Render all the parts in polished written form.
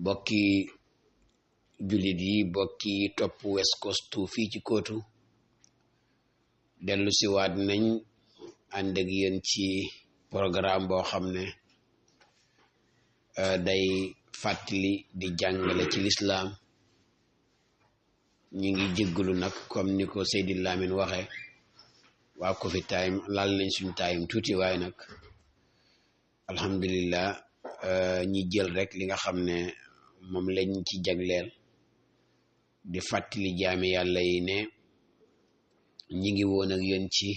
bokki jullit yi bokki topp West Coast fii ci kootu dellu si waat nañ ànd ak yéen ci programme boo xam ne day fàttali di jàngale ci lislaam ñu ngi jéggalu nag comme ni ko Seydi Lamine waxe waa Coffee Time laal nañ suñ time tuuti waaye nag alhamdulillah ñi jël rek li nga xam ne moom lañ ci jagleel di fàttali jaami yàlla yi ne ñi ngi woon ak yéen ci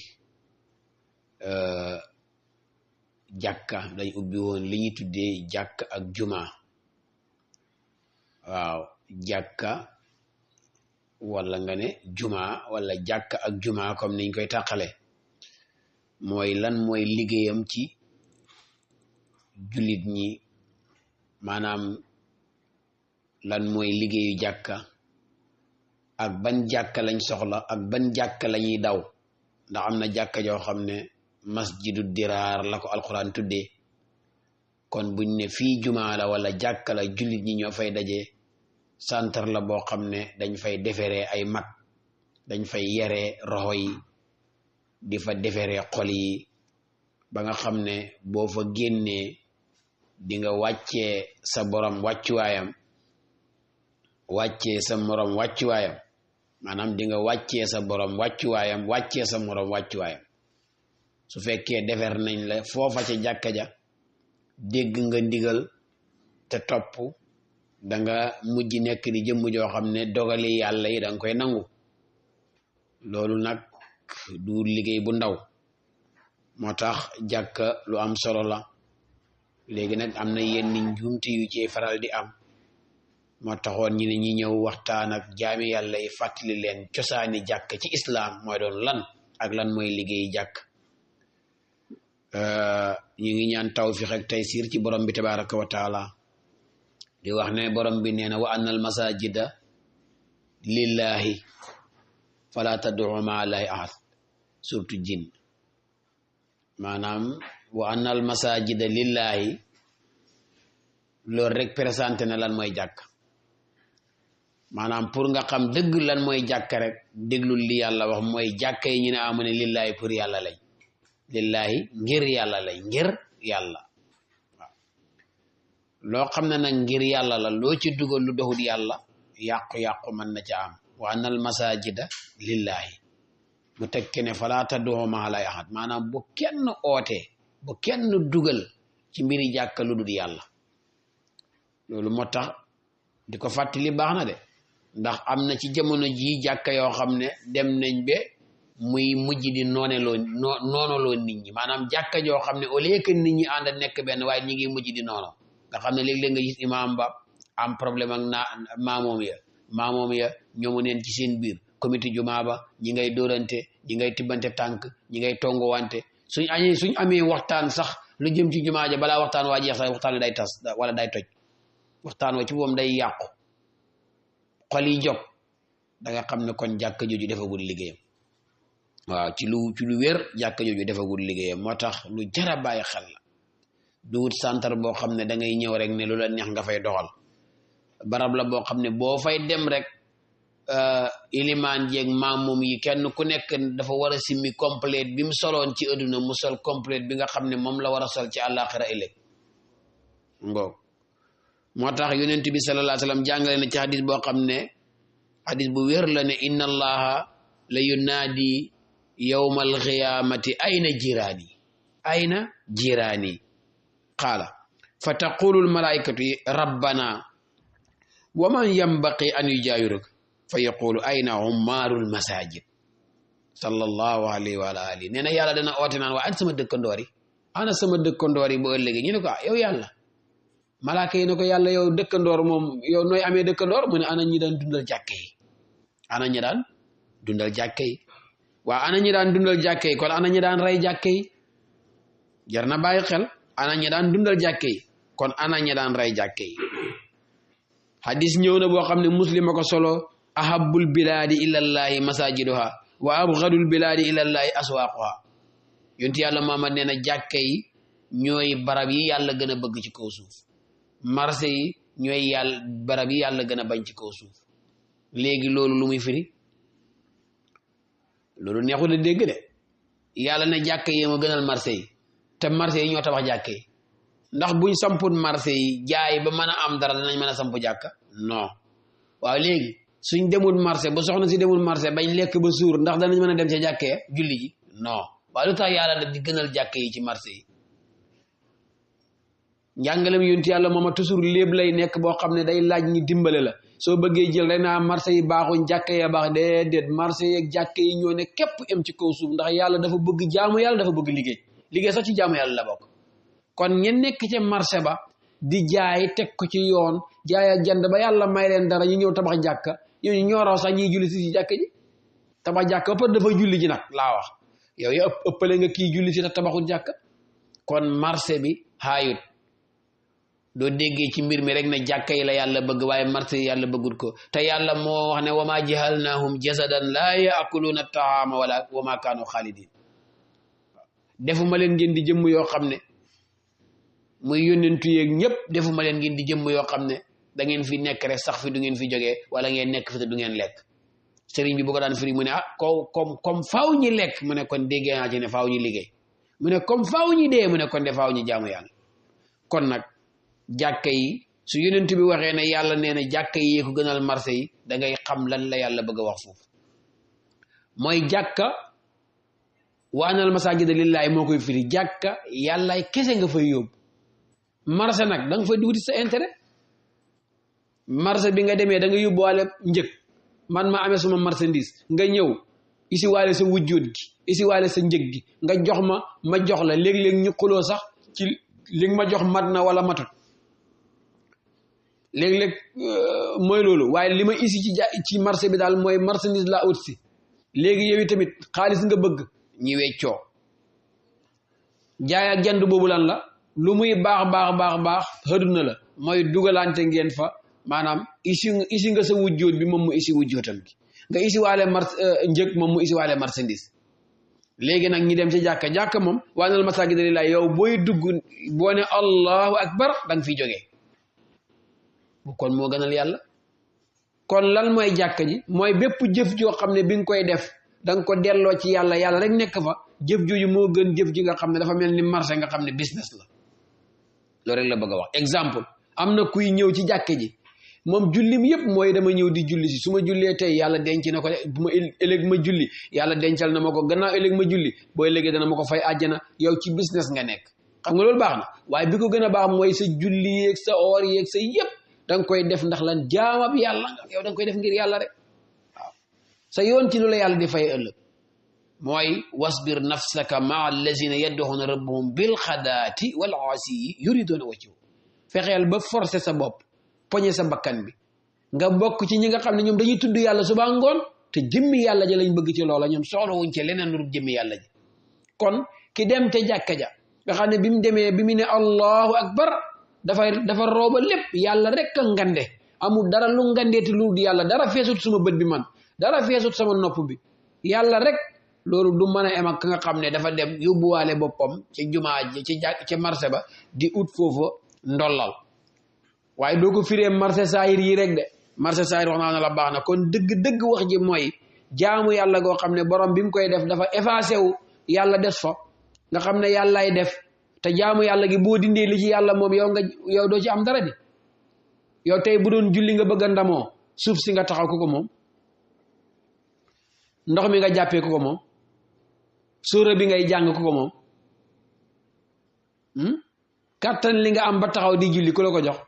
jàkka dañ ubbi woon li ñuy tuddee jàkka ak juma waaw jàkka wala nga ne juma wala jàkka ak juma comme niñ koy tàqale mooy lan mooy liggéeyam ci jullit ñi maanaam lan mooy liggéeyu jàkka ak ban jàkka lañ soxla ak ban jàkka lañuy daw ndax am na jàkka joo xam ne masjidu diraar la ko alquran tuddee kon buñ ne fii jumaa la wala jàkka la jullit ñi ñoo fay daje santar la boo xam ne dañ fay deferee ay mag dañ fay yaree roxo yi di fa deferee xol yi ba nga xam ne boo fa génnee di nga wàccee sa borom wàccuwaayam wàccee sa morom wàccuwaayam maanaam di nga wàccee sa borom wàccuwaayam wàccee sa morom wàccuwaayam su fekkee defer nañ la foofa ca jàkka ja dégg nga ndigal te topp danga mujj nekk di jëmm joo xam ne dogali yàlla yi danga koy nangu loolu nag du liggéey bu ndaw moo tax jàkka lu am solo la léegi nag am na yenn njuumte yu ci faral di am moo taxoon ñi ne ñi ñëw waxtaan ak jaami yàlla yi fàttali leen cosaani jàkk ci islaam mooy doon lan ak lan mooy liggéey jàkk ñu ngi ñaan tawfiq ak taysiir ci borom bi tabaraka wa taala di wax ne borom bi nee na wa anna al masajida lillahi fala tad'u ma'a allahi ahad surtout jinn maanaam wa anna al masajida lillahi loolu rek présenté na lan mooy jàkk maanaam pour nga xam dëgg lan mooy jàkk rek déglul li yàlla wax mooy jàkka yi ñu ne amu ne lillahi pour yàlla lañ lillahi ngir yàlla lañ ngir yàlla waaw loo xam ne nag ngir yàlla la loo ci dugal lu doxul yàlla yàqu-yàqu mën na ca am wa anna al masajida lillahi mu tekki ne fala tad'u ma'a allahi ahad maanaam bu kenn ootee bu kenn dugal ci mbiri jàkka lu dul yàlla loolu moo tax di ko fàttali baax na de ndax am na ci jamono ji jàkka yoo xam ne dem nañ be muy mujj di noonaloo nit ñi maanaam jàkka joo xam ne au lieu que nit ñi ànd nekk benn waaye ñi ngi mujj di noono nga xam ne léeg-léeg nga gis imaam ba am problème ak maamoom ya ñoomu neen ci seen biir comité jumaa ba ñi ngay dóorante ñi ngay tibbante tànk ñi ngay tongowante suñ amee waxtaan sax lu jëm ci jumaa ja balaa waxtaan waa jeex sax waxtaan wi day tas wala day toj waxtaan wa ci moom day yàqu xol yi jóg da nga xam ne kon jàkka jooju defagul liggéeyam waaw ci lu wér jàkka jooju defagul liggéeyam moo tax lu jara bàyyi xel la du wut santar boo xam ne da ngay ñëw rek ne lu la neex nga fay doxal barab la boo xam ne boo fay dem rek ilimaan jeeg maamum yi kenn ku nekk dafa war a simmi complète bi mu soloon ci adduna mu sol complète bi nga xam ne moom la war a sol ci àllaaxira ëllëg ngoog moo tax yonent bi sallallahu alayhi wa sallam jàngale na ci xadis boo xam ne xadis bu wér la ne inna allaha la yunaadi yawma alxiyaamati ayna jiraani qaala fa taqulu almalaikatu rabbana wa man yanbaqi an yujaawiruk fa yaqulu ayna ummaaru almasajid sallallahu alayhi wa alihi nee na yàlla dana oote naan waa ana sama dëkkandoor yi ana sama dëkkandoor yi bu ëllëgee ñu ne ko yow yàlla malaaka yi ne ko yàlla yow dëkkandoor moom yow nooy amee dëkkandoor mu ne ana ñi daan dundal jàkke yi ana ñi daan dundal jàkke yi waaw ana ñi daan dundal jàkke yi kon ana ñi daan rey jàkke yi jar na bàyyi xel ana ñi daan dundal jàkke yi kon ana ñi daan rey jàkke yi hadis ñëw na boo xam ne muslim a ko solo ahabbul bilaadi ilallahi masajiduha wa abghadul bilaadi ilallahi aswaquha yonti yàlla Muhammad nee na jàkke yi ñooy barab yi yàlla gën a bëgg ci kaw suuf marché yi ñooy yàlla barab yi yàlla gën a bañ ci kaw suuf léegi loolu lu muy firi loolu neexul a dégg de yàlla ne jàkka yi ma gënal marché yi te marché yi ñoo tabax jàkka yi ndax buñ samput marché yi jaay ba mën a am dara danañ mën a samp jàkka non waaw léegi suñ demul marché ba soxna si demul marché bañ lekk ba suur ndax danañ mën a dem ca jàkkee julli ji non waaye lu tax yàlla di gënal jàkka yi ci marché yi njàngalem yonti yàlla mooma toujours léeb lay nekk boo xam ne day laaj ñi dimbale la soo bëggee jël rek naa marché yi baaxuñ jàkka ya baax déedéet marché yeeg jàkka yi ñoo ne képp am ci kaw suuf ndax yàlla dafa bëgg jaamu yàlla dafa bëgg liggéey sax ci jaamu yàlla la bokk kon ñen nekk ca marché ba di jaay teg ko ci yoon jaay ak jënd ba yàlla may leen dara ñu ñëw tabax jàkka ñooñu ñoo raw sax ñiy julli si ci jàkka ji tabax jàkka ba dafa julli ji nag laa wax yow ya ëppale nga kii julli si te tabaxul jàkka kon marché bi xaayut doo déggee ci mbir mi rek ne jàkka yi la yàlla bëgg waaye marché yi yàlla bëggul ko te yàlla moo wax ne wa ma jahalnahum jasadan laa yaakuluuna taama wala wa ma kaanu xaalidin defuma leen ngeen di jëmm yoo xam ne muy yónnentu yeeg ñëpp defuma leen ngeen di jëmm yoo xam ne da ngeen fi nekk rek sax fi du ngeen fi jógee wala ngeen nekk fi te du ngeen lekk sëriñ bi bu ko daan firi mu ne comme faaw ñi lekk mu ne kon déggee naa ci ne faaw ñi liggéey mu ne comme faaw ñi dee mu ne kon de faaw ñi jaamu yàlla kon nag jàkka yi su yonent bi waxee ne yàlla nee na jàkka yi ko gënal marché yi da ngay xam lan la yàlla bëgg a wax foofu mooy jàkka waanal masaajida lillaahi moo koy firi jàkka yàllaay kese nga fay yóbbu marché nag da nga fay wuti sa intérêt marché bi nga demee da nga yóbbuwaale njëg man ma amee suma marchandise nga ñëw isi waale sa wujjóot gi isi waale sa njëg gi nga jox ma jox la léeg-léeg ñu xuloo sax ci li nga ma jox mat na wala matut léeg-léeg mooy loolu waaye li ma isi ci marché bi daal mooy marchandise laa ut si léegi yow tamit xaalis nga bëgg ñi weccoo jaay ak jënd boobu lan la lu muy baax xëduna la mooy dugalante ngeen fa maanaam isi nga sa wujjóot bi moom mu isi wujjóotam gi nga isi waale njëg moom mu isi waale marchandise léegi nag ñi dem ci jàkka moom waanal masaajida lillaahi yow booy dugg boo ne allahu akbar da nga fiy jógee kon moo gënal yàlla kon lan mooy jàkka ji mooy bépp jëf joo xam ne bi nga koy def da nga ko delloo ci yàlla rek nekk fa jëf jooju moo gën jëf ji nga xam ne dafa mel ni marché nga xam ne business la loolu rek la bëgg a wax exemple am na kuy ñëw ci jàkka ji moom jullim yëpp mooy dama ñëw di julli si su ma jullee tey yàlla denc na ko bu ma ëllëg ma julli yàlla dencal na ma ko gannaaw ëllëg ma julli boo ëllëgee dana ma ko fay àjjana yow ci business nga nekk xam nga loolu baax na waaye bi ko gën a baax mooy sa julli yeeg sa oor yeeg sa yëpp da nga koy def ndax lan jaamab yàlla nga yow da nga koy def ngir yàlla rek waaw sa yoon ci lu la yàlla di fay ëllëg mooy wasbir nafsaka maa allazina yad'una rabbahum bil xadaati wal aasiyi yuriduuna wajhahu fexeel ba forcer sa bopp poñe sa bakkan bi nga bokk ci ñi nga xam ne ñoom dañuy tudd yàlla suba ngoon te jëmmi yàlla ja lañ bëgg ci loola ñoom soxla wuñ ci leneen lu jëmmi yàlla ji kon ki dem te jàkka ja nga xam ne bi mu demee bi mu ne allahu akbar dafa rooba lépp yàlla rek a ngande amul dara lu ngandeeti lu di yàlla dara feesut suma bët bi man dara feesut sama nopp bi yàlla rek loolu du mën a em ak ka nga xam ne dafa dem yóbbuwaale boppam ci jumaa ji ci marché ba di ut foofu ndollal waaye doo ko firee marché saahir yi rek de marché saahir wax naa ne la baax na kon dëgg wax ji mooy jaamu yàlla goo xam ne borom bi mu koy def dafa effacé wu yàlla des fa nga xam ne yàllaay def te jaamu yàlla gi boo dindee li ci yàlla moom yow doo ci am dara di yow tey bu doon julli nga bëgg a ndamoo suuf si nga taxaw ko moom ndox mi nga jàppee ko moom suura bi ngay jàng ko moom kattan li nga am ba taxaw di julli ku la ko jox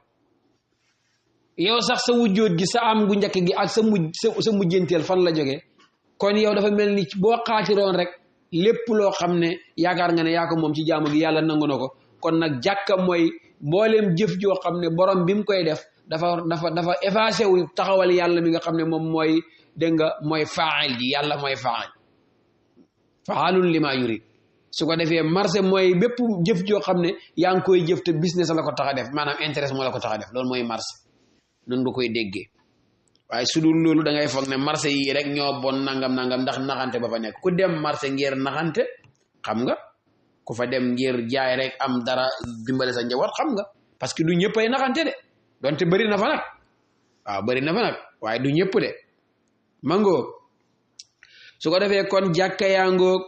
yow sax sa wujjóot gi sa am gu njëkk gi ak sa mujjanteel fan la jógee kon yow dafa mel ni boo xaatiroon rek lépp loo xam ne yaakaar nga ne yaa ko moom ci jaamu gi yàlla nangu na ko kon nag jàkka mooy mbooleem jëf joo xam ne borom bi mu koy def dafa effacé wu taxawal yàlla mi nga xam ne moom mooy dégg nga mooy faa'il ji yàlla mooy faa'il fa'aalun limaa yurid su ko defee marché mooy bépp jëf joo xam ne yaa ngi koy jëf te business la ko tax a def maanaam intérêt moo la ko tax a def loolu mooy marché noonu nga koy déggee waaye su dul loolu da ngay foog ne marché yi rek ñoo bon nangam ndax naxante ba fa nekk ku dem marché ngir naxante xam nga ku fa dem ngir jaay rek am dara dimbale sa njaboot xam nga parce que du ñëppay naxante de donte bëri na fa nag waaw bëri na fa nag waaye du ñëpp de mangoog su ko defee kon jàkka yaa ngoog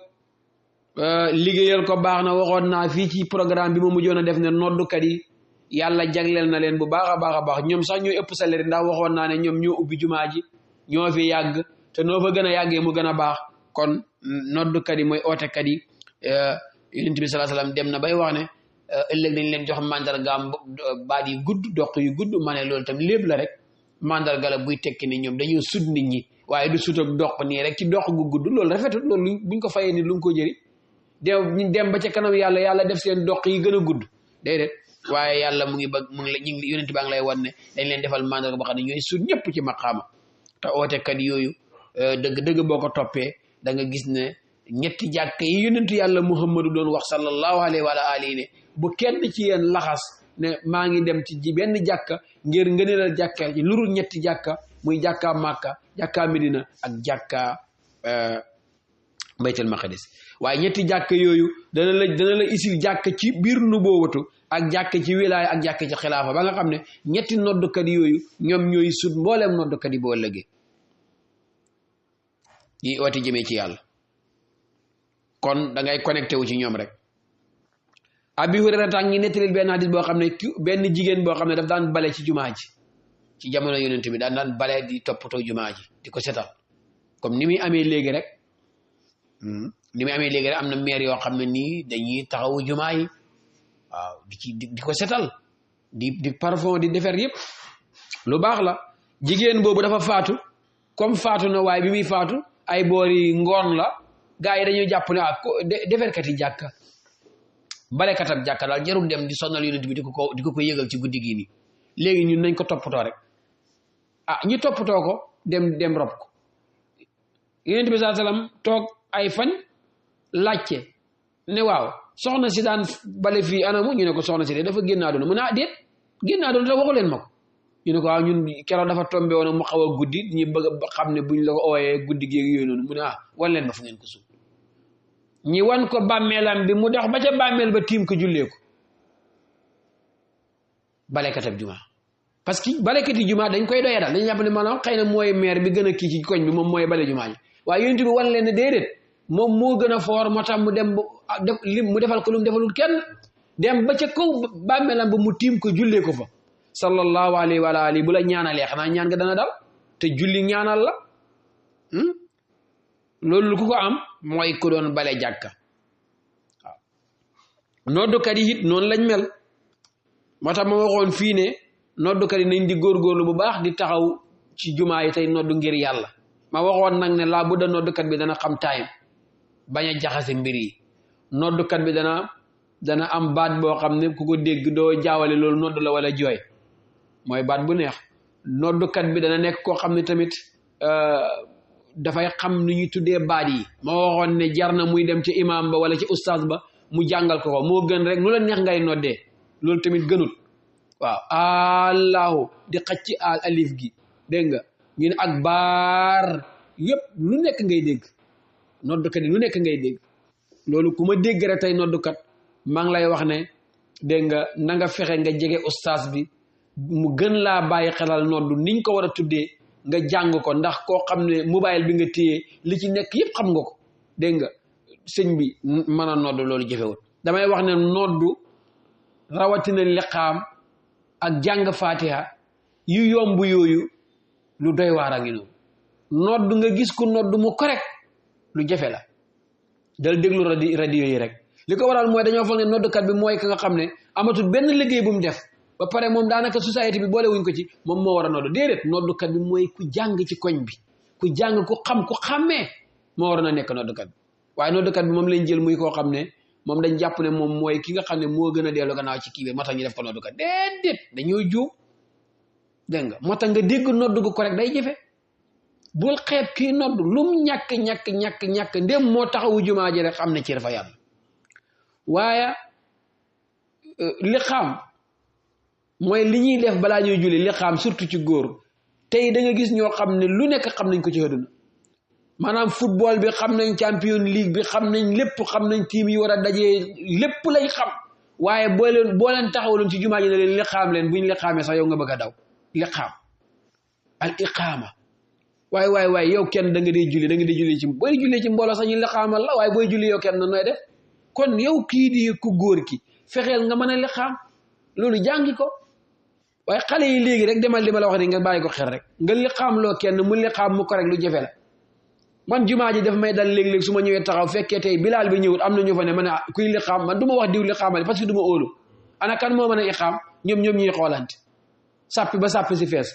liggéeyal ko baax na waxoon naa fii ci programme bi ma mujjoon a def ne noddukat yi yàlla jagleel na leen bu baax a baax a baax ñoom sax ñooy ëpp salaire ndax waxoon naa ne ñoom ñoo ubbi jumaa ji ñoo fi yàgg te noo fa gën a yàggee mu gën a baax kon noddukat yi mooy ootekat yi yonent bi sallallahu alayhi wasallam dem na bay wax ne ëllëg dañ leen jox mandargaam baat yi gudd doq yu gudd ma ne loolu tam lépp la rek mandarga la buy tekki ni ñoom dañoo sut nit ñi waaye du sut ak doq nii rek ci doq gu gudd loolu rafetul loolu buñ ko fayee ni lu nga ko jëri dem ba ca kanam yàlla def seen doq yi gën a gudd déedéet waaye yàlla mu ngi bëgg mu ngi la ñu ngi yonent baa ngi lay wan ne dañ leen defal mandarga boo xam ne ñooy sut ñëpp ci maqaama te ootekat yooyu dëgg boo ko toppee da nga gis ne ñetti jàkk yi yonentu yàlla muhammadu doon wax sallallahu alayhi wa alihi ne bu kenn ci yéen laxas ne maa ngi dem ci benn jàkka ngir ngëneelal jàkka ci lurul ñetti jàkka muy jàkka Makka jàkka Medina ak jàkka baytul maqdis waaye ñetti jàkka yooyu dana la isil jàkka ci biir nubuwatu ak jàkka ci wilaaya ak jàkka ci xilaafa ba nga xam ne ñetti noddukat yooyu ñoom ñooy sut mbooleem noddukat yi boo ëllëgee yi oote jëmee ci yàlla kon da ngay connecté wu ci ñoom rek Abi Hurayra tàng ngi nettalil benn hadis boo xam ne benn jigéen boo xam ne daf daan bale ci jumaa ji ci jamono yonent bi daan bale di toppatoo jumaa ji di ko setal comme ni muy amee léegi rek am na maire yoo xam ne nii dañuy taxawu jumaa yi waaw di ko setal di parfum di defar yëpp lu baax la jigéen boobu dafa faatu comme faatu na waaye bi muy faatu ay boori ngoon la gaa yi dañuy jàpp ne defarkat yi jàkka balekatab jàkka daal jarul dem di sonal yonent bi di ko yëgal ci guddi gii nii léegi ñun nañ ko toppatoo rek ñi toppatoo ko dem rob ko yonent bi sallallahu alayhi wasallam toog ay fan laajte ne waaw soxna si daan bale fii anamu ñu ne ko soxna si de dafa génn àdduna mu ne déet génn àdduna te waxu leen ma ko ñu ne ko waaw ñun keroog dafa tombé woon mu xaw a guddi ñu bëgg a xam ne buñ la ko ooyee guddi gi yooyu noonu mu ne wan leen ma fu ngeen ko suul ñi wan ko bàmmeelam bi mu dox ba ca bàmmeel ba tiim ko jullee ko balekatab juma parce que balekati juma dañ koy doyee daal dañu jàpp ne maanaam xëy na mooy maire bi gën a kii ci koñ bi moom mooy bale juma ji waaye yonent bi wan leen ne déedéet moom moo gën a foor moo tax mu dem mu defal ko lu mu defalul kenn dem ba ca kaw bàmmeelam ba mu tiim ko jullee ko fa sallallahu alayhi wa alihi bu la ñaanalee xanaa ñaan nga dana dal te julli ñaanal la loolu ku ko am mooy ku doon bale jàkka waaw noddukat yi it noonu lañ mel moo tax ma waxoon fii ne noddukat yi nañ di góorgóorlu bu baax di taxaw ci jumaa yi tey noddu ngir yàlla ma waxoon nag ne laa bu da noddukat bi dana xam time bañ a jaxase mbir yi noddukat bi dana am baat boo xam ne ku ko dégg doo jaawale loolu nodd la wala jooy mooy baat bu neex noddukat bi dana nekk koo xam ne tamit dafay xam ni ñuy tuddee baat yi ma waxoon ne jar na muy dem ci imam ba wala ci ustaas ba mu jàngal ko moo gën rek nu la neex ngay noddee loolu tamit gënut waaw allahu di xacc al alif gi dégg nga ñu ne ak baar yëpp lu nekk ngay dégg noddukat yi lu nekk ngay dégg loolu ku ma dégg rek tey noddukat maa ngi lay wax ne dégg nga na nga fexe nga jege ustaas bi mu gën laa bàyyi xelal noddu niñ ko war a tuddee nga jàng ko ndax koo xam ne mobile bi nga téye li ci nekk yëpp xam nga ko dégg nga sëñ bi mën a noddu loolu jëfewut damay wax ne noddu rawatina liqaam ak jàng fatiha yu yomb yooyu lu doy waar a ngi noonu noddu nga gis ku noddu mu correct lu jafe la dal déglu radio yi rek li ko waral mooy dañoo foog ne noddukat bi mooy ka nga xam ne amatul benn liggéey bu mu def ba pare moom daanaka société bi boole wuñ ko ci moom moo war a noddu déedéet noddukat bi mooy ku jàng ci koñ bi ku jàng ku xam ku xàmmee moo war a nekk noddukat bi waaye noddukat bi moom lañ jël muy koo xam ne moom dañ jàpp ne moom mooy ki nga xam ne moo gën a dellu gannaaw ci kii bi moo tax ñu def ko noddukat déedéet dañoo juum dégg nga moo tax nga dégg noddu gu ko rek day jafe bul xeeb kii noddu lum ñàkk ndém moo taxawu jumaa ji rek am na ci fa yàlla waaye li xam mooy li ñuy def balaa ñuy julli li xam surtout ci góor tey da nga gis ñoo xam ne lu nekk xam nañ ko ci àdduna maanaam football bi xam nañ champion league bi xam nañ lépp xam nañ team yi war a dajee lépp lañ xam waaye boo leen taxawaloon ci jumaa ji ne leen liqaam leen buñ liqaamee sax yow nga bëgg a daw liqaam al iqaama waaye yow kenn da nga di julli ci booy julli ci mbooloo sax ñu liqaamal la waaye booy julli yow kenn nooy def kon yow kii di ku góor ki fexeel nga mën a liqaam loolu jàngi ko waaye xale yi léegi rek demal li ma la wax ni nga bàyyi ko xel rek nga liqaam loo kenn mu liqaam mu ko rek lu jafe la man jumaa ji daf may dal léeg-léeg su ma ñëwee taxaw fekkee tey bilaal bi ñëwut am na ñu fa ne ma ne kuy liqaam man du ma wax diw liqaamal parce que du ma óolu ana kan moo mën a iqaam ñoom ñuy xoolante sàppi ba sàppi si fees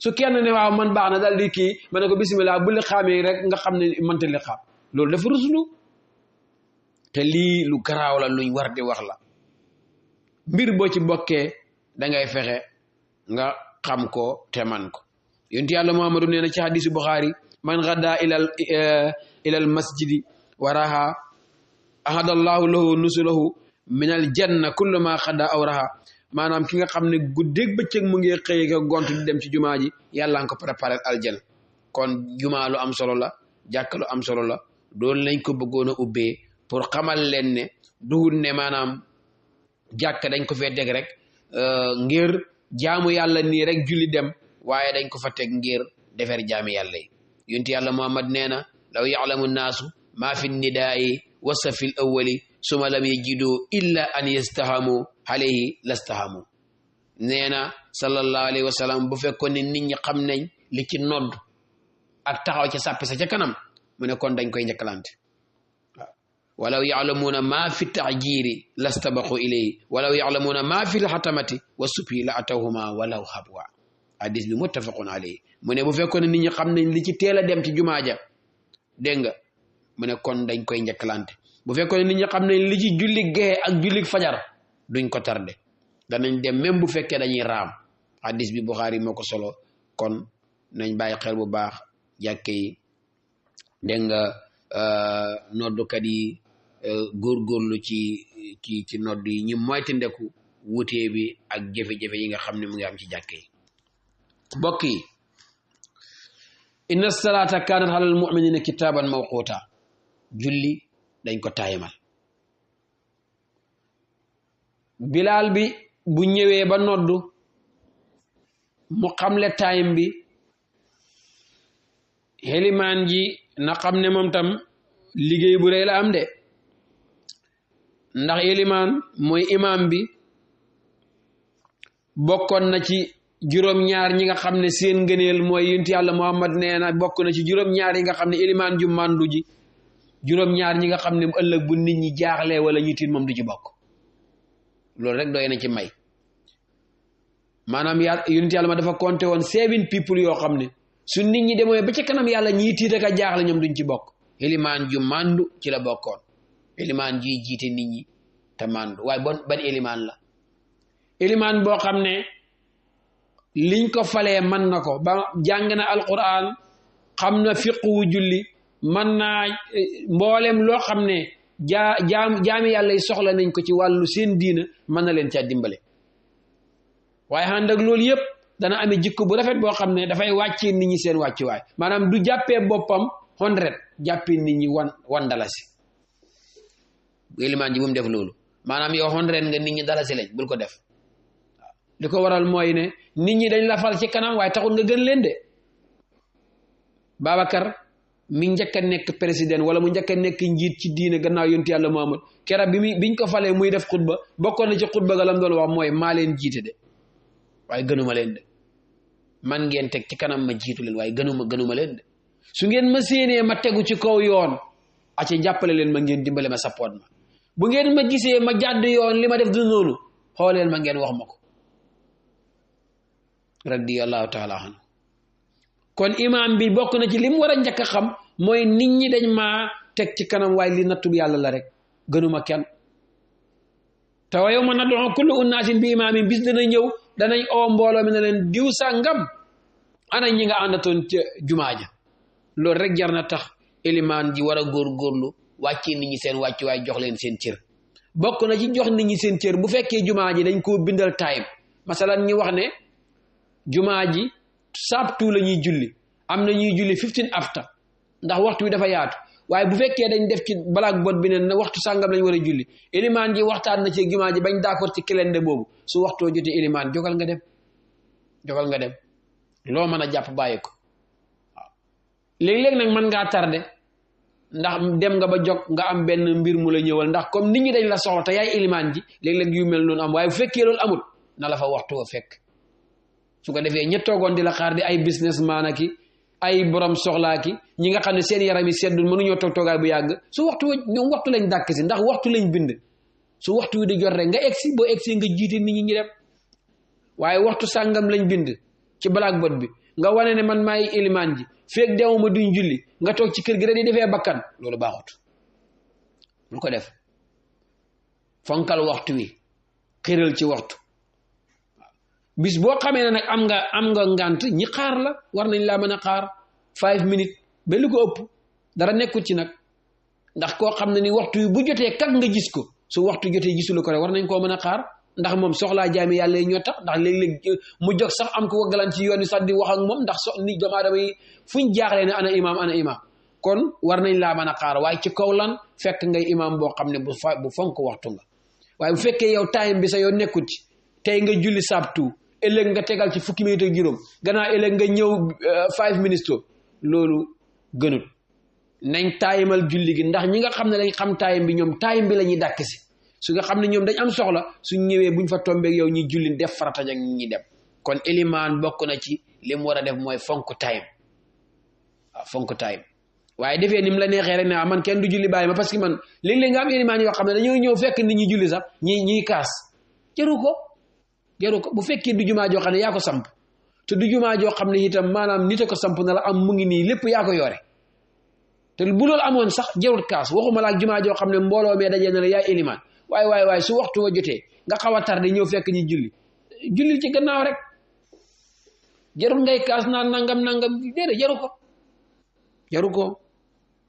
su kenn ne waaw man baax na dal di kii ma ne ko bisimilah bu liqaamee rek nga xam ne mënta liqaam loolu dafa ruslu te lii lu garaaw la luñ war di wax la mbir boo ci bokkee dangay fexe nga xam ko te man ko yonent yàlla Muhammadu nee na ci hadisu Buxaari man gadda ilal masjidi waraha ahadallahu lahu nusulahu minal janna kullu ma xadda aw raha maanaam ki nga xam ne guddeeg bëccëg mu ngi xëy ka gont di dem ci jumaa ji yàlla nga ko préparé aljana kon jumaa lu am solo la jàkka lu am solo la doon lañ ko bëggoon a ubbee pour xamal leen ne duhul ne maanaam jàkka dañ ko fee teg rek ngir jaamu yàlla nii rek julli dem waaye dañ ko fa teg ngir defar jaami yàlla yi yonti yàlla Muhammad nee na law ya'lamu naasu maa fi nidaa'i wa safil awwali suma lam yajidu illa an yastahamu alayhi lastahamu nee na sallallahu alayhi wa sallam bu fekkoon ne nit ñi xam nañ li ci nodd ak taxaw ca sàppe sa ca kanam mu ne kon dañ koy njëkkalante walaw ya'lamuuna maa fi ta'jiiri lastabaqu ilayhi walaw ya'lamuuna maa fi lxatamati wa subhi la atawhuma walaw habwa hadis bi muttafaqun alayhi mu ne bu fekkoon ne nit ñi xam nañ li ci teel a dem ci jumaa ja dégg nga mu ne kon dañ koy njëkkalante bu fekkoon ne nit ñi xam nañ li ci julli gexe ak julli fajar duñ ko tardé danañ dem même bu fekkee dañuy raam hadis bi Buxaari moo ko solo kon nañ bàyyi xel bu baax jàkke yi dégg nga noddukat yi góorgóorlu ci nodd yi ñu moytandiku wutee bi ak jafe-jafe yi nga xam ne mu ngi am ci jàkke yi mbokk yi inna salaata kaanat alal mu'minina kitaaban mawquuta julli dañ ko taayimal bilaal bi bu ñëwee ba noddu mu xamle taayim bi xelimaan ji na xam ne moom tam liggéey bu rëy la am de ndax xelimaan mooy imaam bi bokkoon na ci juróom-ñaar ñi nga xam ne seen ngëneel mooy yonent yàlla Muhammad nee na bokk na ci juróom-ñaar yi nga xam ne ilimaan ju màndu ji juróom-ñaar ñi nga xam ne ëllëg bu nit ñi jaaxlee wala ñu tiit moom du ci bokk loolu rek doy na ci may maanaam yonent yàlla ma dafa compté woon 7 people yoo xam ne su nit ñi demee ba ci kanam yàlla ñii tiit ak a jaaxle ñoom duñ ci bokk ilimaan ju màndu ci la bokkoon ilimaan ji jiite nit ñi te màndu waaye ban ilimaan la ilimaan boo xam ne liñ ko falee mën na ko ba jàng na alquran xam na fiqhu julli mën naa mboolem loo xam ne jaami yàlla yi soxla nañ ko ci wàllu seen diina mën na leen caa dimbale waaye ànd ak loolu yëpp dana amee jikko bu rafet boo xam ne dafay wàccee nit ñi seen wàccuwaay maanaam du jàppee boppam 100 jàppee nit ñi wan dalasi bu ilimaan ji bu mu def loolu maanaam yow 100 nga nit ñi dalasi lañ bul ko def li ko waral mooy ne nit ñi dañ la fal ci kanam waaye taxul nga gën leen de Babacar mi njëkk a nekk président wala mu njëkk a nekk njiit ci diine gannaaw yonent yàlla Muhammad kera biñ ko falee muy def xutba bokkoon na ci xutba ga lam doon wax mooy maa leen jiite de waaye gënuma leen de man ngeen teg ci kanam ma jiitu leen waaye gënuma leen de su ngeen ma séenee ma tegu ci kaw yoon aca jàppale leen ma ngeen dimbale ma sappoot ma bu ngeen ma gisee ma jàdd yoon li ma def du noonu xooleen ma ngeen wax ma ko radiyallahu taala anhu kon imaam bi bokk na ci li mu war a njëkk a xam mooy nit ñi dañ maa teg ci kanam waaye li nattub yàlla la rek gënuma kenn te wa yawma nad'u kullu unnaasin bi imaamin bis dana ñëw danañ oo mbooloo mi ne leen diw sàngam ana ñi nga àndatoon ca jumaa ja loolu rek jar na tax ilimaan ji war a góorgóorlu wàccee nit ñi seen wàcc waaye jox leen seen cër bokk na ci jox nit ñi seen cër bu fekkee jumaa ji dañ koo bindal time masalan ñu wax ne jumaa ji sabtu la ñuy julli am na ñuy julli 15 after ndax waxtu wi dafa yaatu waaye bu fekkee dañ def ci blackboard bi ne waxtu sàngam lañ war a julli ilimaan ji waxtaan na ci jumaa ji bañ d'accord ci calendrier boobu su waxtoo jotee ilimaan jogal nga dem loo mën a jàpp bàyyi ko waaw léeg-léeg nag mën ngaa tardé ndax dem nga ba jog nga am benn mbir mu la ñëwal ndax comme nit ñi dañ la soxla te yaay ilimaan ji léeg-léeg yu mel noonu am waaye bu fekkee loolu amul na la fa waxtu wa fekk su ko defee ña toogoon di la xaar di ay businessman aki ay borom soxlaa ki ñi nga xam ne seen yaram yi seddul mënuñoo toog toogaay bu yàgg su waxtu wa ñoom waxtu lañ dàkk si ndax waxtu lañ bind su waxtu wi di jot rek nga egsi boo egsi nga jiite nit ñi dem waaye waxtu sàngam lañ bind ci blackboard bi nga wane ne man maay ilimaan ji feeg deewuma duñ julli nga toog ci kër gi rek di defee bakkan loolu baaxut lu ko def fonkal waxtu wi xiral ci waxtu bis boo xamee ne nag am nga ngant ñi xaar la war nañ laa mën a xaar 5 minutes ba lu ko ëpp dara nekkul ci nag ndax koo xam ne ni waxtu wi bu jotee kat nga gis ko su waxtu jotee gisulu ko rek war nañ koo mën a xaar ndax moom soxlaa jaami yàlla yi ñoo tax ndax léeg-léeg mu jóg sax am ko waggalan ci yoon wi sax di wax ak moom ndax ni doomu aadama yi fuñ jaaxlee ne ana imaam kon war nañ laa mën a xaar waaye ci kaw lan fekk ngay imaam boo xam ne bu fonk waxtu nga waaye bu fekkee yow time bi sa yow nekkul ci tey nga julli sabtu ëllëg nga tegal ci fukki minutes ak juróom gannaaw ëllëg nga ñëw 5 minutes to loolu gënut nañ taayimal julli gi ndax ñi nga xam ne dañ xam taayim bi ñoom taayim bi la ñuy dàkk si su nga xam ne ñoom dañ am soxla suñ ñëwee buñ fa tombeeg yow ñi julli def farata ak ñi dem kon ilimaan bokk na ci li mu war a def mooy fonk taayim waaw fonk taayim waaye defee ni mu la neexee rek ne man kenn du julli bàyyi ma parce que man léeg-léeg nga am ilimaan yoo xam ne dañoo ñëw fekk nit ñi julli sax ñiy kaas jaru ko bu fekkee du jumaa joo xam ne yaa ko samp te du jumaa joo xam ne itam maanaam nit a ko samp na la am mu ngi nii lépp yaa ko yore te bu loolu amoon sax jarut kaas waxuma la ak jumaa joo xam ne mbooloo mee dajee na la yaay ilimaan waaye su waxtu wa jotee nga xaw a tardé ñëw fekk ñi julli ci gannaaw rek jarul ngay kaas naan nangam déedéet jaru ko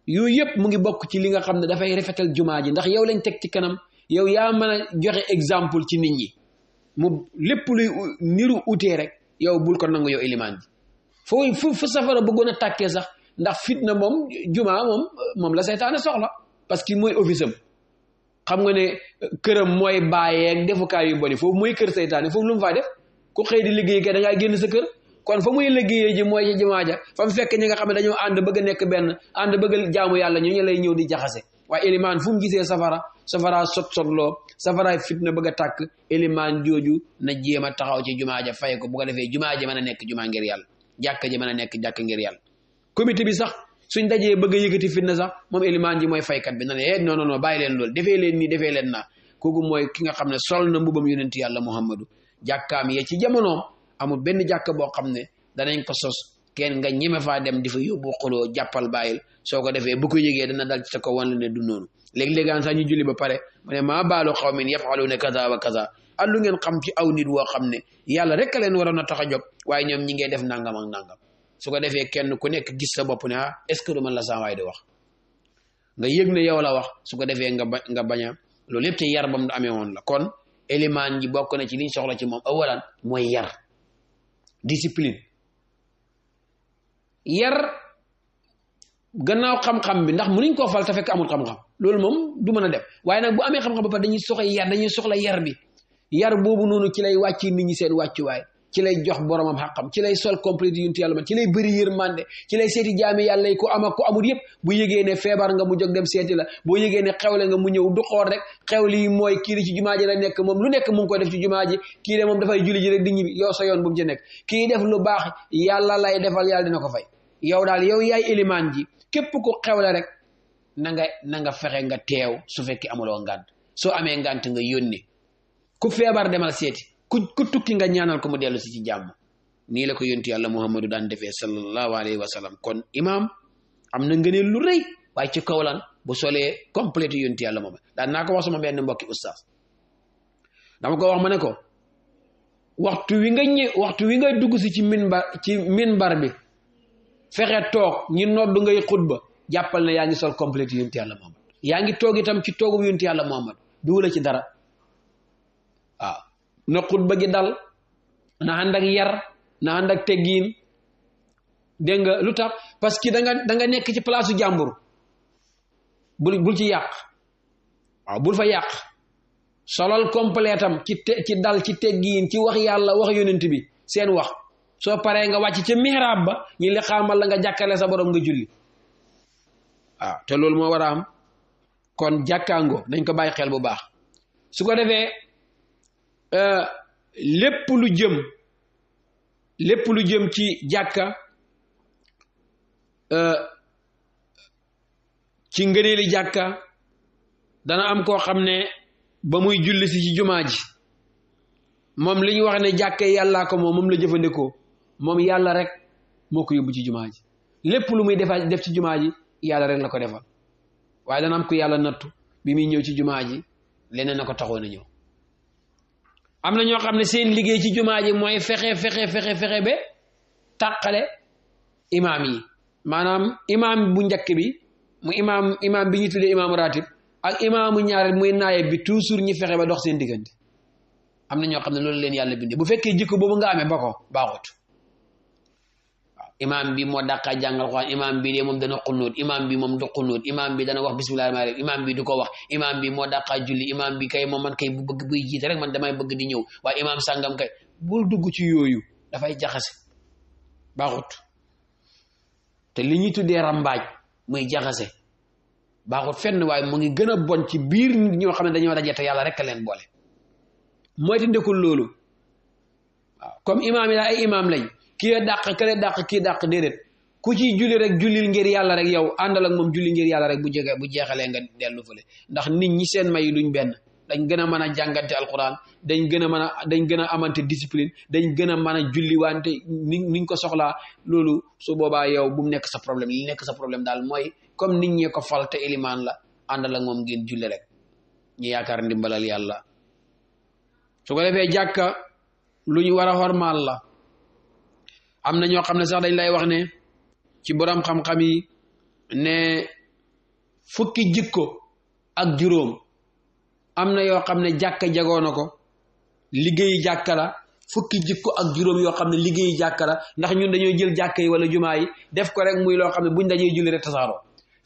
yooyu yëpp mu ngi bokk ci li nga xam ne dafay rafetal jumaa ji ndax yow lañ teg ci kanam yow yaa mën a joxe exemple ci nit ñi mu lépp luy niru utee rek yow bul ko nangu yow ilimaan ji fu safara bëggoon a tàkkee sax ndax fitna moom jumaa moom la seytaane soxla parce que mooy office am xam nga ne këram mooy bàyyeeg defukaay yu boni foofu mooy kër seytaane foofu lu mu faa def ku xëy di liggéey kay da ngaa génn sa kër kon fa muy liggéeyee ji mooy ci jumaa ja fa mu fekk ñi nga xam ne dañoo ànd bëgg a nekk benn ànd bëgg a jaamu yàlla ñu lay ñëw di jaxase waaye ilimaan fu mu gisee safara sotloo safaraay fitna bëgg a tàkk ilimaan jooju na jéem a taxaw ci jumaa ja fay ko bu ko defee jumaa ji mën a nekk jumaa ngir yàlla jàkka ji mën a nekk jàkk ngir yàlla comité bi sax suñ dajee bëgg a yëkkati fitna sax moom ilimaan ji mooy faykat bi na ne non bàyyi leen loolu defee leen nii defee leen naa kooku mooy ki nga xam ne sol na mbubam yonent yàlla muhammadu jàkkaam yee ci jamonoom amul benn jàkk boo xam ne danañ ko sos kenn nga ñeme faa dem di fa yóbbu xuloo jàppal bàyyil soo ko defee bu ko yëgee dana dal ci sa ko wan la ne du noonu léegi-léegaan sax ñu julli ba pare mu ne maa baalu qawmin yaf'aluuna kaza wa kaza allu ngeen xam ci aw nit woo xam ne yàlla rek a leen waroon a tax a jóg waaye ñoom ñi ngee def nangam ak nangam su ko defee kenn ku nekk gis sa bopp ne est-ce que du man la saa waay di wax nga yëg ne yow la wax su ko defee nga bañ a loolu yëpp te yar bam amee woon la kon élément ji bokk na ci liñ soxla ci moom awalan mooy yar discipline yar gannaaw xam-xam bi ndax mënuñ koo fal te fekk amul xam-xam loolu moom du mën a def waaye nag bu amee xam-xam ba pare dañuy soxla yar bi yar boobu noonu ci lay wàcc nit ñi seen wàccuwaay ci lay jox boromam xaqam ci lay sol complète yuntu yàlla man ci lay bëri yërmande ci lay seeti jaami yàlla yi ko am ak ko amul yëpp bu yëgee ne feebar nga mu jóg dem seeti la boo yëgee ne xewle nga mu ñëw du xool rek xewli mooy kii di ci jumaa ji la nekk moom lu nekk mu ngi koy def ci jumaa ji kii de moom dafay julli ji rek di ñibbi yow sa yoon bu mu ci nekk kii def lu baax yàlla lay defal yàlla dina ko fay yow daal yow yaay élimaan ji képp ko xewle rek na nga fexe nga teew su fekkee amuloo ngànt soo amee ngànt nga yónni ku feebar demal seeti ku tukki nga ñaanal ko mu dellu si ci jàmm nii la ko yontu yàlla muhammadu daan defee sallallahu alayhi wa sallam kon imaam am na ngëneel lu rëy waaye ci kaw lan bu solee complète yontu yàlla moom daan naa ko wax sama benn mbokki ustaas dama ko wax ma ne ko waxtu wi nga dugg si ci minbar bi fexe toog ñi nodd ngay xutba jàppal ne yaa ngi sol complète yontu yàlla muhammad yaa ngi toog itam ci toogu yontu yàlla muhammad duwula ci dara waaw na xutba gi dal na ànd ak yar na ànd ak teggiin dégg nga lu tax parce que da nga nekk ci place jàmbur bul ci yàq waaw bul fa yàq solal complétam ci dal ci teggiin ci wax yàlla wax yonent bi seen wax soo paree nga wàcc ca mihrab ba ñi li xaamal la nga jàkkale sa borom nga julli waaw te loolu moo war a am kon jàkkaango dañ ko bàyyi xel bu baax su ko defee lépp lu jëm ci jàkka ci ngëneeli jàkka dana am koo xam ne ba muy julli si ci jumaa ji moom li ñu wax ne jàkka yàllaa ko moom la jëfandikoo moom yàlla rek moo ko yóbbu ci jumaa ji lépp lu muy def ci jumaa ji yàlla rek la ko defal waaye dana am ku yàlla nattu bi muy ñëw ci jumaa ji leneen na ko taxoon a ñëw am na ñoo xam ne seen liggéey ci jumaa ji mooy fexe ba tàqale imaam yi maanaam imaam bu njëkk bi mu imaam bi ñu tuddee imaamu ratib ak imaamu ñaareel muy naayeb bi toujours ñi fexe ba dox seen diggante am na ñoo xam ne loolu leen yàlla bindee bu fekkee jikko boobu nga amee ba ko baaxut waaw imaam bi moo dàqaa jàngal Alxuraan imaam bi de moom dana xunóot imaam bi moom du xunóot imaam bi dana wax bismillaahi rahmaani rahiim imaam bi du ko wax imaam bi moo dàqaa julli imaam bi kay moom man kay bu bëgg buy jiite rek man damay bëgg di ñëw waaye imaam sàngam kay bul dugg ci yooyu dafay jaxase baaxut te li ñuy tuddee rambaaj muy jaxase baaxut fenn waaye mu ngi gën a bon ci biir nit ñoo xam ne dañoo daje te yàlla rek a leen boole mooy ti ndekul loolu waaw comme imaam yi ay imaam lañ kii dàq kële dàq kii dàq déedéet ku ci julli rek jullil ngir yàlla rek yow àndal ak moom julli ngir yàlla rek bu jeexalee nga dellu fële ndax nit ñi seen may yi duñ benn dañ gën a mën a jàngante alquran dañ gën a amante discipline dañ gën a mën a julli wante niñ ko soxlaa loolu su boobaa yow bu mu nekk sa problème li nekk sa problème daal mooy comme nit ñee ko fal te ilimaan la àndal ak moom ngeen julli rek ñu yaakaar ndimbalal yàlla su ko defee jàkka lu ñu war a xormaal la am na ñoo xam ne sax dañ lay wax ne ci borom xam-xam yi ne fukki jikko ak juróom am na yoo xam ne jàkka jagoo na ko liggéeyi jàkka la fukki jikko ak juróom yoo xam ne liggéeyi jàkka la ndax ñun dañoo jël jàkka yi wala jumaa yi def ko rek muy loo xam ne buñ dajee julli rek tasaaroo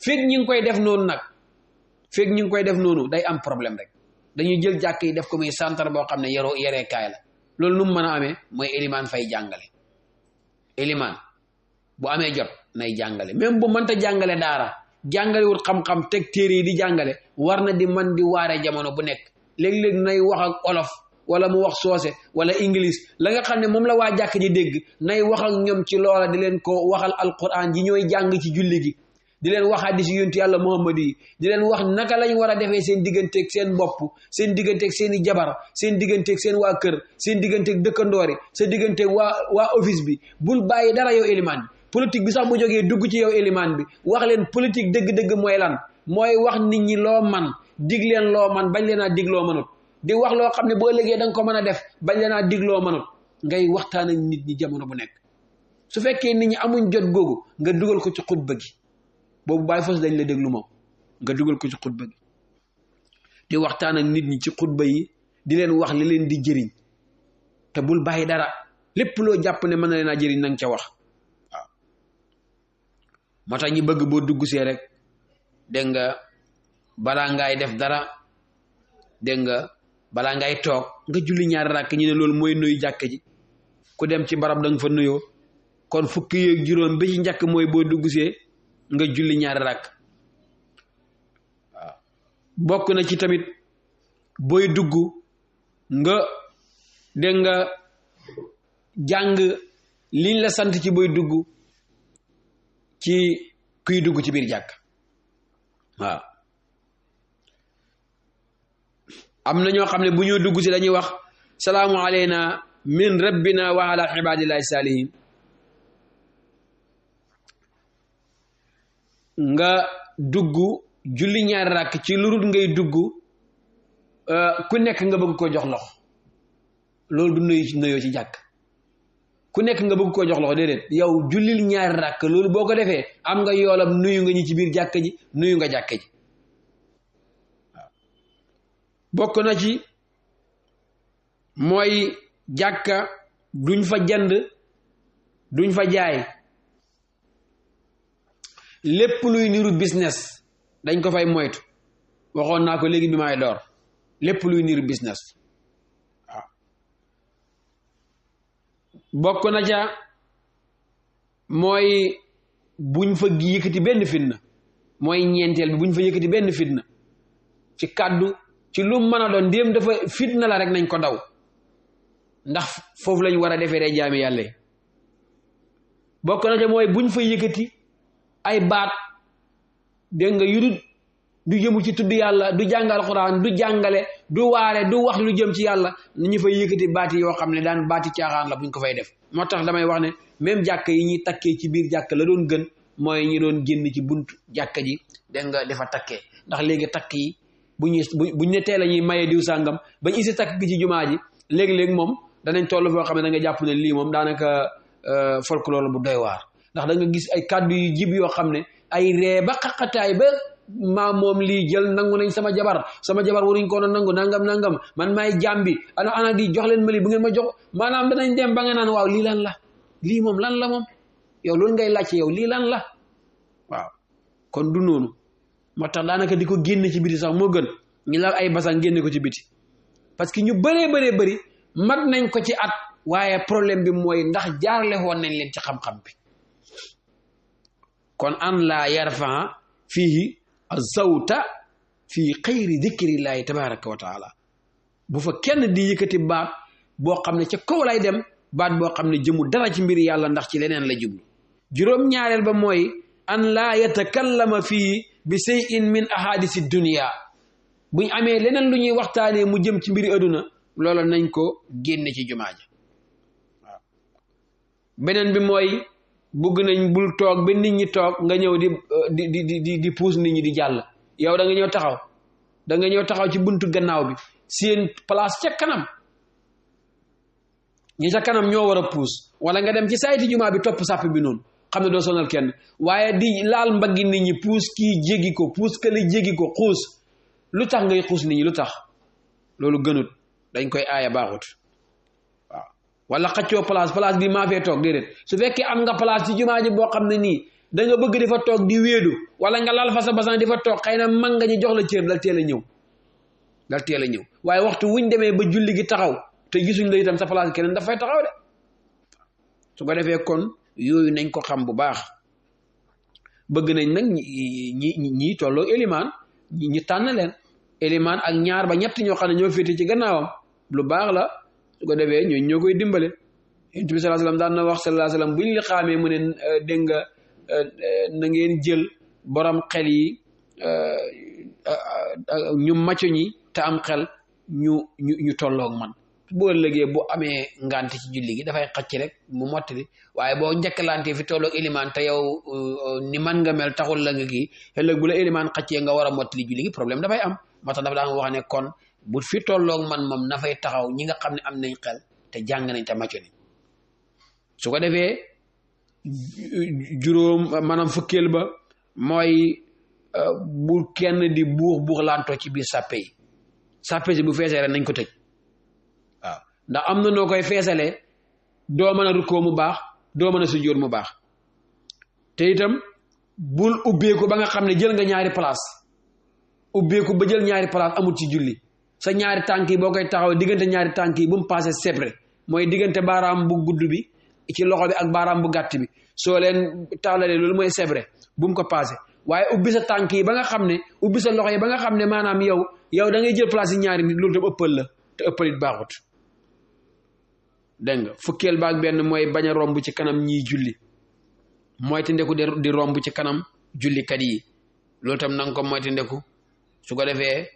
feeg ñi ngi koy def noonu nag feeg ñi ngi koy def noonu day am problème rek dañuy jël jàkka yi def ko muy centre boo xam ne yeree kaay la loolu nu mu mën a amee mooy élimaan fay jàngale élimaan bu amee jot nay jàngale même bu mënta jàngale daara jàngalewut xam-xam teg téere yi di jàngale war na di man di waare jamono bu nekk léeg-léeg nay wax ak olof wala mu wax soose wala english la nga xam ne moom la waa jàkk ji dégg nay wax ak ñoom ci loola di leen ko waxal alquran ji ñooy jàng ci julli gi di leen wax hadiis yonent yàlla Muhammad yi di leen wax naka lañ war a defee seen digganteeg seen bopp seen digganteeg seen i jabar seen digganteeg seen waa kër seen digganteeg dëkkandoori sa digganteeg waa office bi bul bàyyi dara yow élimaan bi politique bi sax bu jógee dugg ci yow élimaan bi wax leen politique dëgg-dëgg mooy lan mooy wax nit ñi loo man dig leen loo man bañ leen a dig loo mënut di wax loo xam ne boo ëllëgee da nga ko mën a def bañ leen a dig loo mënut ngay waxtaan ak nit ñi jamono bu nekk su fekkee nit ñi amuñ jot googu nga dugal ko ci xutba gi boobu bàyyi fas dañ la déglu moom nga dugal ko ci xutba gi di waxtaan ak nit ñi ci xutba yi di leen wax li leen di jëriñ te bul bàyyi dara lépp loo jàpp ne mën na leen a jëriñ nanga ca wax waaw moo tax ñi bëgg boo dugg see rek dégg nga balaa ngay def dara dégg nga balaa ngay toog nga julli ñaari rakk ñu ne loolu mooy nuyu jàkk ji ku dem ci barab da nga fa nuyoo kon fukki yeeg juróom bi ci njëkk mooy boo dugg see nga julli ñaari rakk waaw bokk na ci tamit booy dugg nga dégg nga jàng liñ la sant ci booy dugg ci kuy dugg ci biir jàkk waaw am na ñoo xam ne bu ñoo dugg si dañuy wax salaamu aleyna min rabbina wa ala ibadillahi salihin nga dugg julli ñaari rakk ci lu dul ngay dugg ku nekk nga bëgg koo jox loxo loolu du nuyoo ci jàkk ku nekk nga bëgg koo jox loxo déedéet yow jullil ñaari rakk loolu boo ko defee am nga yoolam nuyu nga ñi ci biir jàkk ji nuyu nga jàkk ji waaw bokk na ci mooy jàkka duñ fa jënd duñ fa jaay lépp luy niru business dañ ko fay moytu waxoon naa ko léegi bi may door lépp luy niir business waaw bokk na ca mooy buñ fa yëkkati benn fitna mooy ñeenteel bi buñ fa yëkkati benn fitna ci kàddu ci lu mën a doon ndéem dafa fitna la rek nañ ko daw ndax foofu lañ war a defee ree jaami yàlla yi bokk na ca mooy buñ fa yëkkati ay baat dégg nga yudut du jëmu ci tudd yàlla du jàngal Alxuraan du jàngale du waare du wax lu jëm ci yàlla ñu fay yëkkati baati yoo xam ne daan baati caaxaan la buñ ko fay def moo tax damay wax ne même jàkk yi ñuy takkee ci biir jàkk la doon gën mooy ñi doon génn ci buntu jàkka ji dégg nga dafa takkee ndax léegi takk yi buñ ne teel a ñuy maye diw sàngam bañ isi takk gi ci jumaa ji léegi-léegi moom danañ toll foo xam ne da nga jàpp ne lii moom daanaka folklore bu doy waar ndax da nga gis ay kàddu yu jib yoo xam ne ay ree ba xaqataay ba maa moom lii jël nangu nañ sama jabar waruñ ko nangu nangam man maay jàmbi ana di jox leen mali bu ngeen ma jox maanaam danañ dem ba nga naan waaw lii lan la lii moom lan la moom yow loolu ngay laajte yow lii lan la waaw kon du noonu moo tax daanaka di ko génne ci biti sax moo gën ñu laal ay basan génne ko ci biti parce que ñu bëri mat nañ ko ci at waaye problème bi mooy ndax jaarale woon nañ leen ci xam-xam bi kon an laa yarfaa fiihi azawta fii xayri dikrillaahi tabaraka wa taala bu fa kenn di yëkkati baat boo xam ne ca kaw lay dem baat boo xam ne jëmu dara ci mbir yàlla ndax ci leneen la jublu juróom-ñaareel ba mooy an laa yatakallama fii bi shay'in min ahadisi dunia buñ amee leneen lu ñuy waxtaanee mu jëm ci mbiri aduna loola nañ ko génne ci jumaa ja waaw beneen bi mooy bugg nañ bul toog ba nit ñi toog nga ñëw di puus nit ñi di jàll yow da nga ñëw taxaw ci buntu gannaaw bi seen place ca kanam ñi ca kanam ñoo war a puus wala nga dem ci sayti jumaa bi topp sàpp bi noonu xam ne doo sonal kenn waaye di laal mbaggi nit ñi puus kii jéggi ko puus kële jéggi ko xuus lu tax ngay xuus nit ñi lu tax loolu gënut dañ koy aaya baaxut waaw wala xaccoo place bi maa fee toog déedéet su fekkee am nga place ci jumaa ji boo xam ne nii da nga bëgg di fa toog di wéedu wala nga lal fa sa basan di fa toog xëy na mag nga ñu jox la cër dal teel a ñëw waaye waxtu wuñ demee ba julli gi taxaw te gisuñ la itam sa place keneen dafay taxaw de su ko defee kon yooyu nañ ko xam bu baax bëgg nañ nag ñi tolloo élimaan ñi tànn leen élimaan ak ñaar ba ñett ñoo xam ne ñoo féete ci gannaawam lu baax la su ko defee ñoo koy dimbale Yonent bi sallallahu alayhi wasallam daan na wax sallallahu alayhi wasallam buñ li xaamee mu ne dégg nga na ngeen jël borom xel yi ñu macco ñi te am xel ñu tolloog man boo ëllëgee bu amee ngante ci julli gi dafay xacc rek mu mottali waaye boo njëkkalante fi tolloog élimaan te yow ni man nga mel taxul la nga kii ëllëg bu la élimaan xaccee nga war a mottali julli gi problème dafay am moo tax dafa daan wax ne kon bu fi tolloog man moom na fay taxaw ñi nga xam ne am nañ xel te jàng nañ te macco ni su ko defee juróom maanaam fukkeel ba mooy bu kenn di buux laantoo ci biir sàppe yi sàppe si bu feesee rek nañ ko tëj waaw ndax am na noo koy feesalee doo mën a rukkoo mu baax doo mën a sujjóot mu baax te itam bul ubbeeku ba nga xam ne jël nga ñaari place ubbeeku ba jël ñaari place amul ci julli sa ñaari tànk yi boo koy taxaw diggante ñaari tànk yi bu mu passé sebre mooy diggante baaraam bu gudd bi ci loxo bi ak baaraam bu gàtt bi soo leen taalalee loolu mooy sebre bu mu ko passé waaye ubbi sa tànk yi ba nga xam ne ubbi sa loxo yi ba nga xam ne maanaam yow da ngay jël place yi ñaari nit loolu tam ëppal la te ëppalit baaxut dégg nga fukkeel baak benn mooy bañ a romb ci kanam ñiy julli moytu ndeku di romb ci kanam jullikat yi loolu tam nanga ko moytu ndeku su ko defee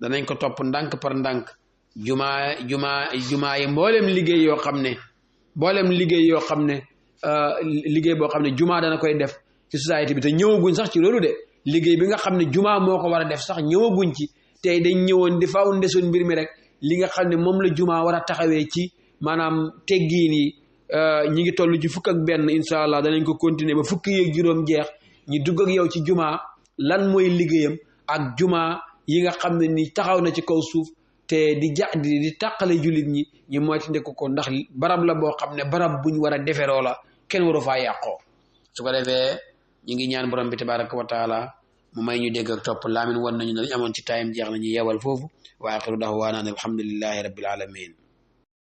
danañ ko topp ndànk par ndànk jumaa yi mboolem liggéey yoo xam ne liggéey boo xam ne jumaa dana koy def ci société bi te ñëwaguñ sax ci loolu de liggéey bi nga xam ne jumaa moo ko war a def sax ñëwaguñ ci tey dañ ñëwoon di faaw ndesoon mbir mi rek li nga xam ne moom la jumaa war a taxawee ci maanaam teggiin yi ñi ngi toll ci fukk ak benn incha allah danañ ko continuer ba fukki yeeg juróom jeex ñi dugg ak yow ci jumaa lan mooy liggéeyam ak jumaa yi nga xam ne ni taxaw na ci kaw suuf te di tàqale jullit ñi moytandiku ko ndax barab la boo xam ne barab buñ war a deferoo la kenn waru faa yàqoo su ko defee ñi ngi ñaan borom bi tabaraka wa taala mu may ñu dégg ak topp laamin wan nañu ne lañ amoon ci time jeex nañu yewal foofu wa axiru da'waana alhamdulillahi rabbil alamin